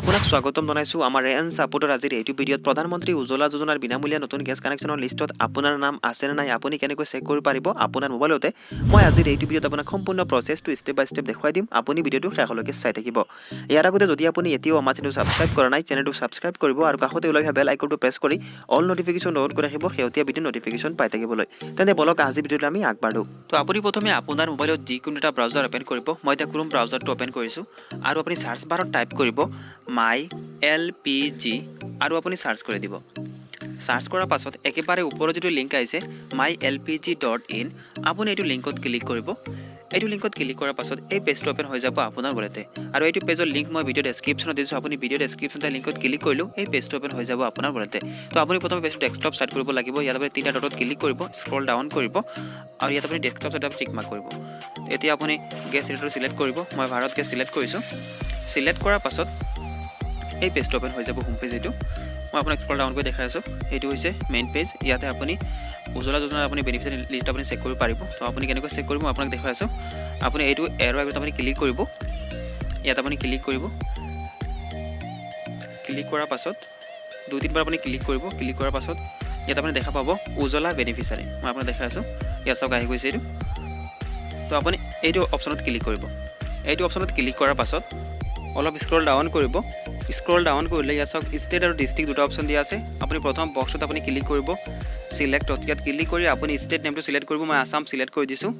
আপোনাক স্বাগতম জনাইছোঁ আমাৰ এন ছাপোৰ্টৰ আজিৰ এইটো ভিডিঅ'ত। প্ৰধানমন্ত্ৰী উজ্জ্বলা যোজনাৰ বিনামূলীয়া নতুন গেছ কানেকশ্যনৰ লিষ্টত আপোনাৰ নাম আছেনে নাই, আপুনি কেনেকৈ চেক কৰিব পাৰিব আপোনাৰ মোবাইলতে, মই আজিৰ এইটো ভিডিঅ'ত আপোনাক সম্পূৰ্ণ প্ৰচেছটো ষ্টেপ বাই ষ্টেপ দেখুৱাই দিম। আপুনি ভিডিঅ'টো শেষলৈকে চাই থাকিব। ইয়াৰ আগতে যদি আপুনি এতিয়াও আমাৰ চেনেলটো ছাবস্ক্ৰাইব কৰা নাই, চেনেলটো ছাবস্ক্ৰাইব কৰিব আৰু কাষতে ওলাই অহা বেল আইকনটো প্ৰেছ কৰি অল নটিফিকেশ্যন অন কৰি ৰাখিব শেহতীয়া ভিডিঅ' নটিফিকেশ্যন পাই থাকিবলৈ। তেন্তে বলক, আজি ভিডিঅ'টো আমি আগবাঢ়ো। তো আপুনি প্ৰথমে আপোনাৰ মোবাইলত যিকোনো এটা ব্ৰাউজাৰ অ'পেন কৰিব। মই এতিয়া ক্ৰোম ব্ৰাউজাৰটো অ'পেন কৰিছোঁ আৰু আপুনি চাৰ্চ বাৰত টাইপ কৰিব মাই এলপিজি আৰু আপুনি চাৰ্চ কৰি দিব। চাৰ্চ কৰাৰ পাছত একেবাৰে ওপৰত যিটো লিংক আহিছে, mylpg.in, আপুনি এইটো লিংকত ক্লিক কৰিব। এইটো লিংকত ক্লিক কৰাৰ পাছত এই পেজটো অ'পেন হৈ যাব আপোনাৰ মোবাইলতে। আৰু এইটো পেজৰ লিংক মই ভিডিঅ' ডেছক্ৰিপশ্যনত দিছোঁ। আপুনি ভিডিঅ' ডেছক্ৰিপশ্যনতে লিংকত ক্লিক কৰিলেও এই পেজটো অ'পেন হৈ যাব আপোনাৰ মোবাইলতে। তো আপুনি প্ৰথমে পেজটো ডেস্কটপ ছাইট কৰিব লাগিব। ইয়াত আপুনি তিনিটা ডটত ক্লিক কৰিব, স্ক্ৰল ডাউন কৰিব আৰু ইয়াত আপুনি ডেস্কটপ ছাইটত টিক মাৰ্ক কৰিব। এতিয়া আপুনি গেছ চিলিণ্ডাৰটো চিলেক্ট কৰিব। মই ভাৰত গেছ চিলেক্ট কৰিছোঁ। চিলেক্ট কৰাৰ পাছত এই পেজটো অ'পেন হৈ যাব, হোম পেজ এইটো। মই আপোনাক স্ক্ৰল ডাউন কৰি দেখাই আছোঁ। এইটো হৈছে মেইন পেজ। ইয়াতে আপুনি উজ্জ্বলা যোজনাৰ আপুনি বেনিফিচিয়াৰী লিষ্ট আপুনি চেক কৰিব পাৰিব। তো আপুনি কেনেকৈ চেক কৰিব, মই আপোনাক দেখুৱাই আছোঁ। আপুনি এইটো এৰ' আগত আপুনি ক্লিক কৰিব। ইয়াত আপুনি ক্লিক কৰিব। ক্লিক কৰাৰ পাছত দুই তিনিবাৰ আপুনি ক্লিক কৰিব। ক্লিক কৰাৰ পাছত ইয়াত আপুনি দেখা পাব উজ্জ্বলা বেনিফিচিয়াৰী। মই আপোনাক দেখাই আছোঁ। ইয়াত চাওক, আহি গৈছে এইটো। তো আপুনি এইটো অপশ্যনত ক্লিক কৰিব। এইটো অপশ্যনত ক্লিক কৰাৰ পাছত অলপ স্ক্ৰল ডাউন কৰিব। স্ক্ৰল ডাউন কৰিলে ইয়াত চাওক, ষ্টেট আৰু ডিষ্ট্ৰিক্ট দুটা অপশ্যন দিয়া আছে। আপুনি প্ৰথম বক্সত আপুনি ক্লিক কৰিব, চিলেক্টত। ইয়াত ক্লিক কৰি আপুনি ষ্টেট নেমটো চিলেক্ট কৰিব। মই আছাম চিলেক্ট কৰি দিছোঁ।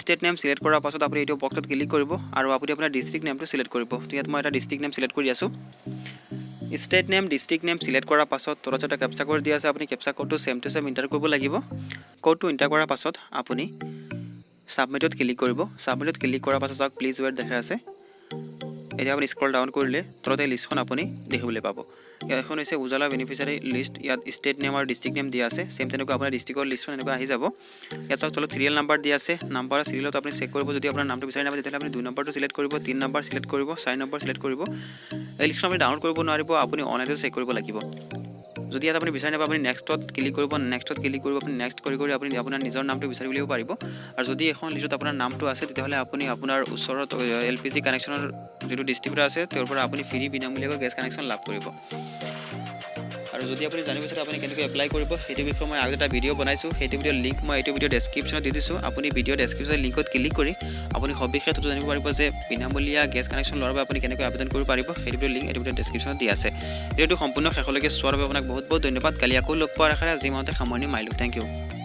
ষ্টেট নেম চিলেক্ট কৰাৰ পাছত আপুনি এইটো বক্সত ক্লিক কৰিব আৰু আপুনি আপোনাৰ ডিষ্ট্ৰিক্ট নেমটো চিলেক্ট কৰিব। তো ইয়াত মই এটা ডিষ্ট্ৰিক্ট নেম চিলেক্ট কৰি আছোঁ। State name, district name select কৰাৰ পাছত তলত এটা কেপচা কোড দিয়া আছে। আপুনি কেপচা কোডটো ছেম টু ছেম এণ্টাৰ কৰিব লাগিব। কোডটো এণ্টাৰ কৰাৰ পাছত আপুনি ছাবমিটত ক্লিক কৰিব। ছাবমিটত ক্লিক কৰাৰ পাছত চাওক, প্লিজ ৱেট দেখাই আছে। এতিয়া আপুনি স্ক্ৰল ডাউন কৰিলে তলতে লিষ্টখন আপুনি দেখিবলৈ পাব। ইয়াত এখন হৈছে উজালা বেনিফিচিয়াৰী লিষ্ট। ইয়াত ষ্টেট নেম আৰু ডিষ্ট্ৰিক্ট নেম দিয়া আছে। ছেম তেনেকুৱা আপোনাৰ ডিষ্ট্ৰিক্টৰ লিষ্টখন এনেকুৱা আহি যাব। ইয়াত চাওক, তলত চিৰিয়েল নাম্বাৰ দিয়া আছে। নাম্বাৰ চিৰিয়েলত আপুনি চেক কৰিব। যদি আপোনাৰ নামটো বিচাৰি নাপায়, তেতিয়াহ'লে আপুনি 2 নম্বৰটো চিলেক্ট কৰিব, 3 নম্বৰ চিলেক্ট কৰিব, 4 নম্বৰ চিলেক্ট কৰিব। এই লিষ্টখন আপুনি ডাউনলোড কৰিব নোৱাৰিব, আপুনি অনলাইনতে চেক কৰিব লাগিব। যদি ইয়াত আপুনি বিচাৰি নাপায়, আপুনি নেক্সটত ক্লিক কৰিব। নেক্সটত ক্লিক কৰিব, আপুনি নেক্সট কৰি কৰি আপুনি আপোনাৰ নিজৰ নামটো বিচাৰি উলিয়াব পাৰিব। আৰু যদি এখন লিষ্টত আপোনাৰ নামটো আছে, তেতিয়াহ'লে আপুনি আপোনাৰ ওচৰত এলপিজি কানেকশ্যনৰ যিটো ডিষ্ট্ৰিবিউটাৰ আছে, তেওঁৰ পৰা আপুনি ফ্ৰী বিনামূলীয়াকৈ গেছ কানেকশ্যন লাভ কৰিব। আৰু যদি আপুনি জানিব বিচাৰে আপুনি কেনেকৈ এপ্লাই কৰিব, সেইটো বিষয়ে মই আগতে এটা ভিডিঅ' বনাইছোঁ। সেইটো ভিডিঅ'ৰ লিংক মই এইটো ভিডিঅ' ডেছক্ৰিপশ্যনত দি দিছোঁ। আপুনি ভিডিঅ' ডেছক্ৰিপশ্যনৰ লিংকত ক্লিক কৰি আপুনি সবিশেষ তথ্য জানিব পাৰিব যে বিনামূলীয়া গেছ কানেকশ্যন লোৱাৰ বাবে আপুনি কেনেকৈ আবেদন কৰিব পাৰিব। সেইটো ভিডিঅ'ৰ লিংক এইটো ভিডিঅ' ডেছক্ৰিপশ্যনত দিয়া আছে। ভিডিঅ'টো সম্পূৰ্ণ শেষলৈকে চোৱাৰ বাবে আপোনাক বহুত বহুত ধন্যবাদ। কালি আকৌ লগ পোৱাৰ আশাৰে আজি ইমানতে সামৰণি মাৰিলোঁ। Thank U.